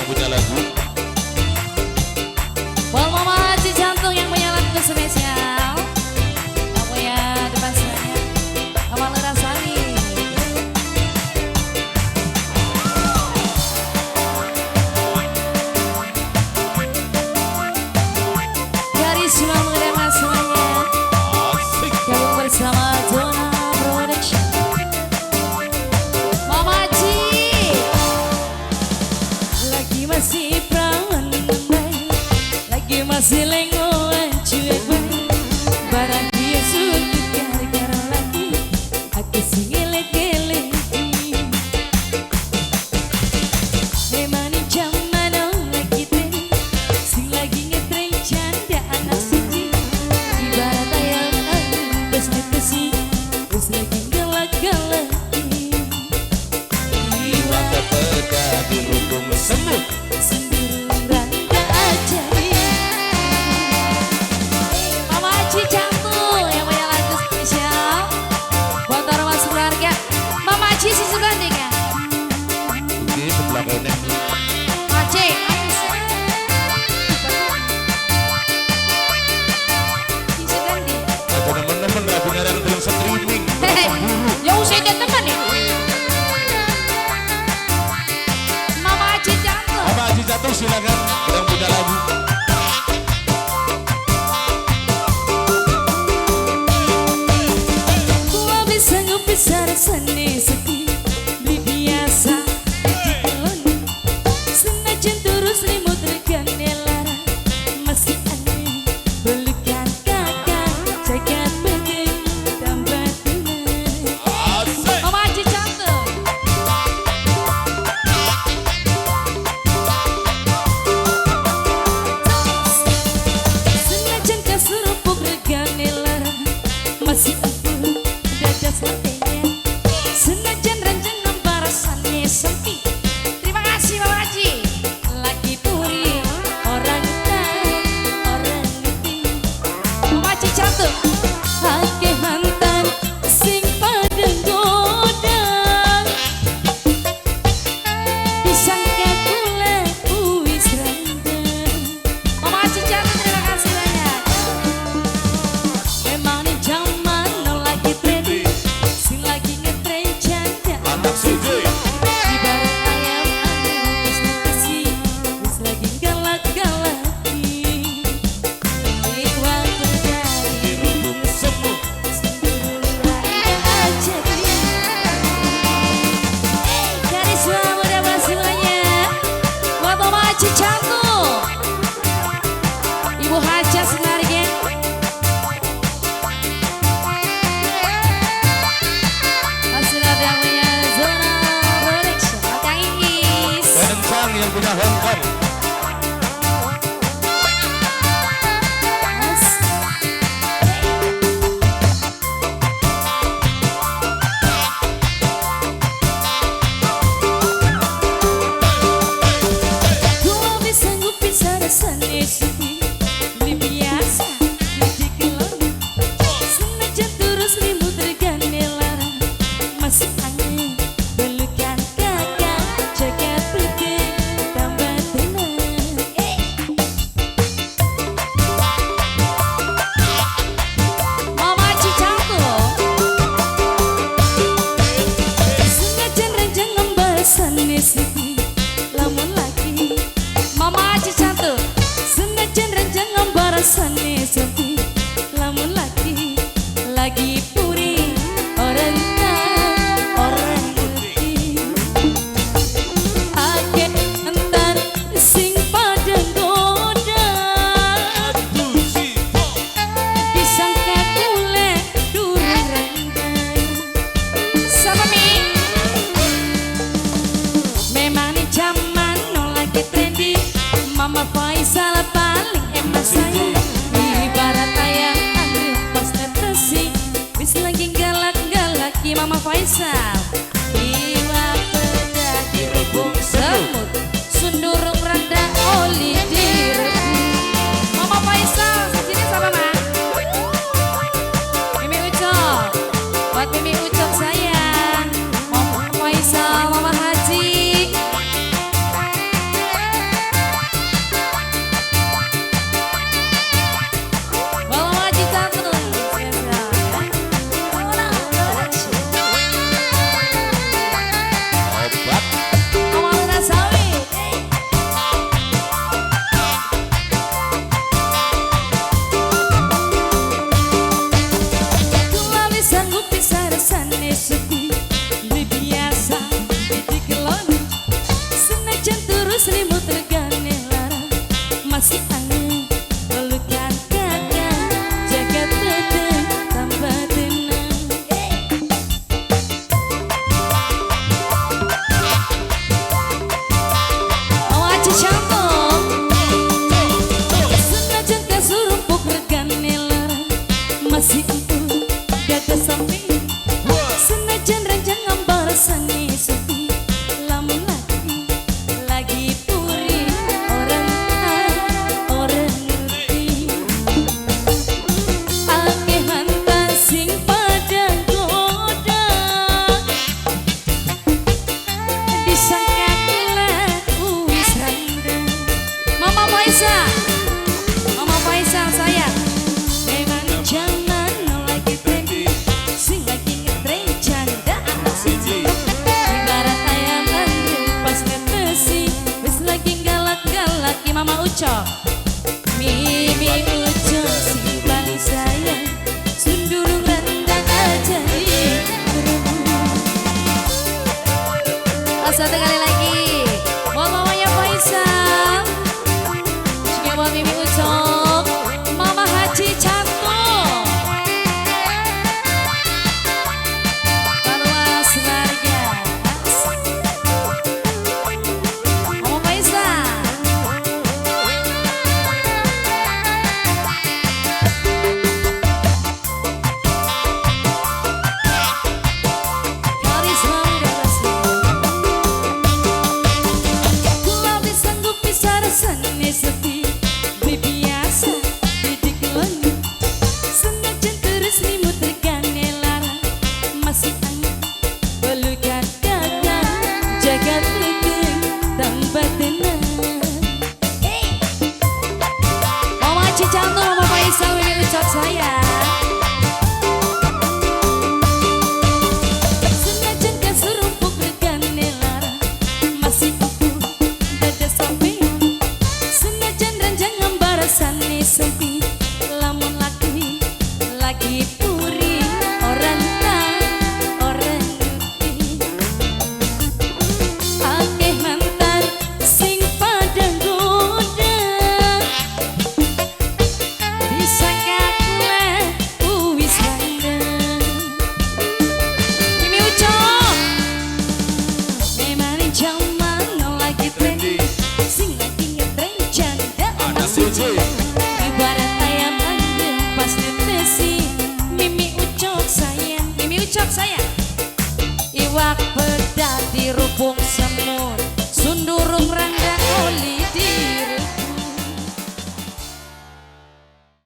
yang punya lagu. Buat Mama Haji Jantung yang punya lagu spesial. Yang punya depan semuanya. Mama Lerasani. Karisma mengenai semuanya. Asik. Gabung bersama Zona Production. Mama Haji. Lagi masih perawan, lagi masih lengoan cuek bae. Barang dia sudut gara-gara lagi aku sing elek-elek. Memang ini zaman lagi tren, sing lagi ngetren janda anak siji. Ibarat ayam anu wis ditesi, wis lagi galak-galak. Iwak peda dirubung semut. Sendiri randa aja. Mama Haji Jantung yang punya lagu spesial buat orang masuk keluarga. Mama Haji si Sugandi kan? Oke, sebelah kene. Haji, si Sugandi. Ada teman-teman ragu ngarang film streaming. Hehe, ya usah ada teman ya. Mama Haji Jantung. Mama Haji Jantung silakan yang punya lagu. Gua bisa ngopi rasane sepi, beli biasa dikeloni. Senajan terus limut regane lara, masih aneh pelukan kakak jagat penting tambah tenang. Asik. Mama Haji Jantung. Senajan kaserupuk regane lara, masih empuk dadas lantainya. Senajan ranjang ngambarasane sepi. Terima kasih Mama Haji. Lagi puri orang tahu orang ngerti. Mama Haji Jantung. Akeh mantan sing pada godang, disangka kula wis randang. Mama Haji Jantung terima kasih banyak. Memang nih zaman no lagi trendy, sing lagi ngetren janda Anak siji. Ibarat ayam anu wis ditesi, wis lagi galak-galak. Iwak pedai Dirubung semut. aja. Karisma muda semuanya. Buat Mama Haji Jantung, Ibu Haja sebenarnya. Masih ada yang punya Zona Production, Kang Iis. Kencang yang punya Hong Kong. Mas. Gua bisa ngopi rasane sepi, beli biasa dikeloni. Senajan terus limut regane lara, masih aneh pelukan kakak jagat putih tambah tenang. Mama Haji Jantung. Senajan ranjang ngembasane sepi, lamun lagi Mama Haji Jantung. Senajan ranjang ngembarasane sepi, lamun lagi lagi puri orang tahu orang ngerti. Akeh entan sing pada godang, disangka kule durung randang. Sama mi. Memang nih zaman no lagi trendy, Mama Faisal paling enak saya. Ibarat ayam anu pas netesi, wis lagi galak-galak Mama Faisal. Iwak peda dirubung semut, sundurung randa oli direbus. Mama Faisal, sini sama Ma. Mimi Ucok, buat Mimi Ucok sayang. Mama Faisal, Mama Haji. Satu kali lagi.